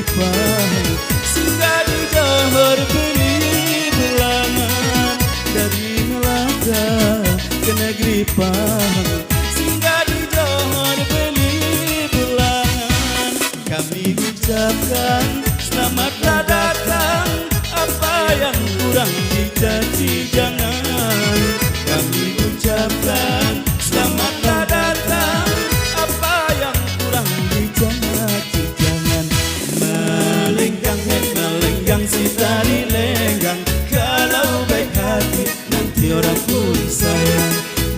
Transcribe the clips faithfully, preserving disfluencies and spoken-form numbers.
Pahang, singgah di Johor beli bulangan. Dari Melaka ke negeri Pahang, singgah di Johor beli bulangan. Kami ucapkan selamat lah datang, apa yang kurang dicaci jangan. Kami ucapkan selamat lah datang, apa yang kurang dicaci jangan. Malenggang, hei, malenggang si tari lenggang, kalau baik hati, nanti orang pun sayang.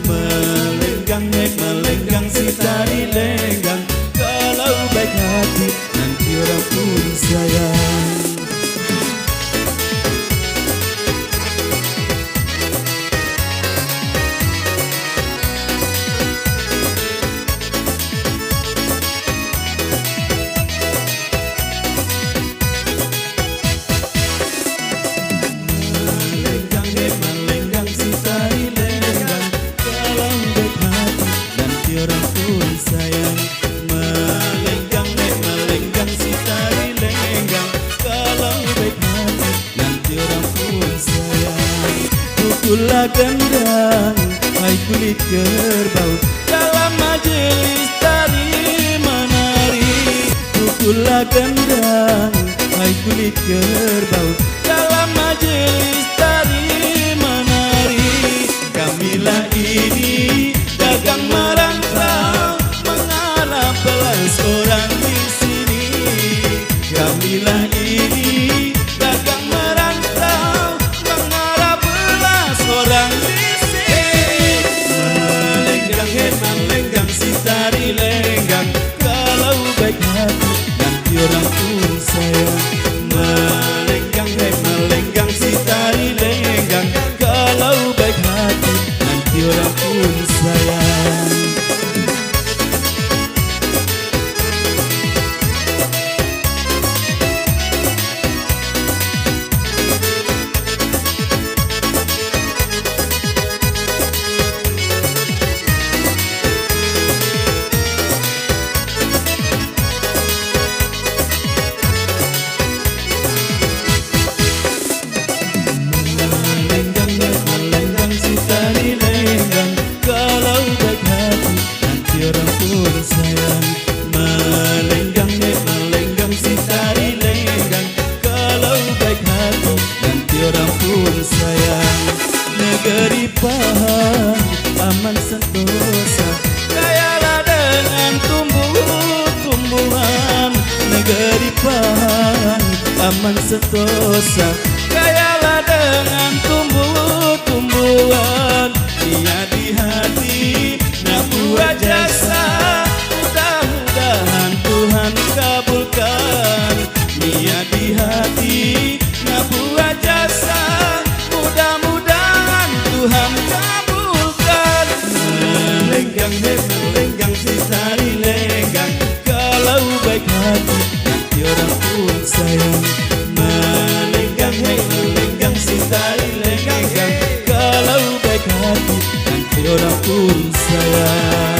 Malenggang, hei, malenggang si tari lenggang, kalau baik hati, nanti orang pun sayang. Malenggang, hei, malenggang si tari lenggang, kalau baik hati, nanti orang pun sayang. Malenggang, hei, malenggang si tari lenggang, kalau baik hati, nanti orang pun sayang. Pukullah gendang, hai kulit kerbau, dalam majelis tari manari. Pukullah gendang, hai kulit kerbau, dalam majelis tari manari. Kamilah ini dagang marantau, mangarap balas orang di sini. Kamilah ini dagang marantau, mangarap balas orang di sini. Malenggang, hei, malenggang si tari lenggang, kalau baik hati, nanti orang pun sayang. Malenggang, hei, malenggang si tari lenggang, kalau baik hati, nanti orang pun sayang. Malenggang, malenggang si tari lenggang, kalau baik hati, nanti orang pun sayang. Malenggang, malenggang si tari lenggang, kalau baik hati, nanti orang pun sayang. Negeri Pahang aman sentosa, kayalah dengan tumbuh-tumbuhan. Negeri Pahang aman sentosa, kayalah dengan tumbuh-tumbuhan. Niat di hati nak buat jasa, mudah-mudahan Tuhan kabulkan. Niat di hati nak buat jasa, mudah-mudahan Tuhan kabulkan. Malenggang, hei, malenggang si tari lenggang, kalau baik hati, nanti orang pun sayang. Malenggang, hei, malenggang si tari lenggang, kalau baik hati, nanti orang pun sayang.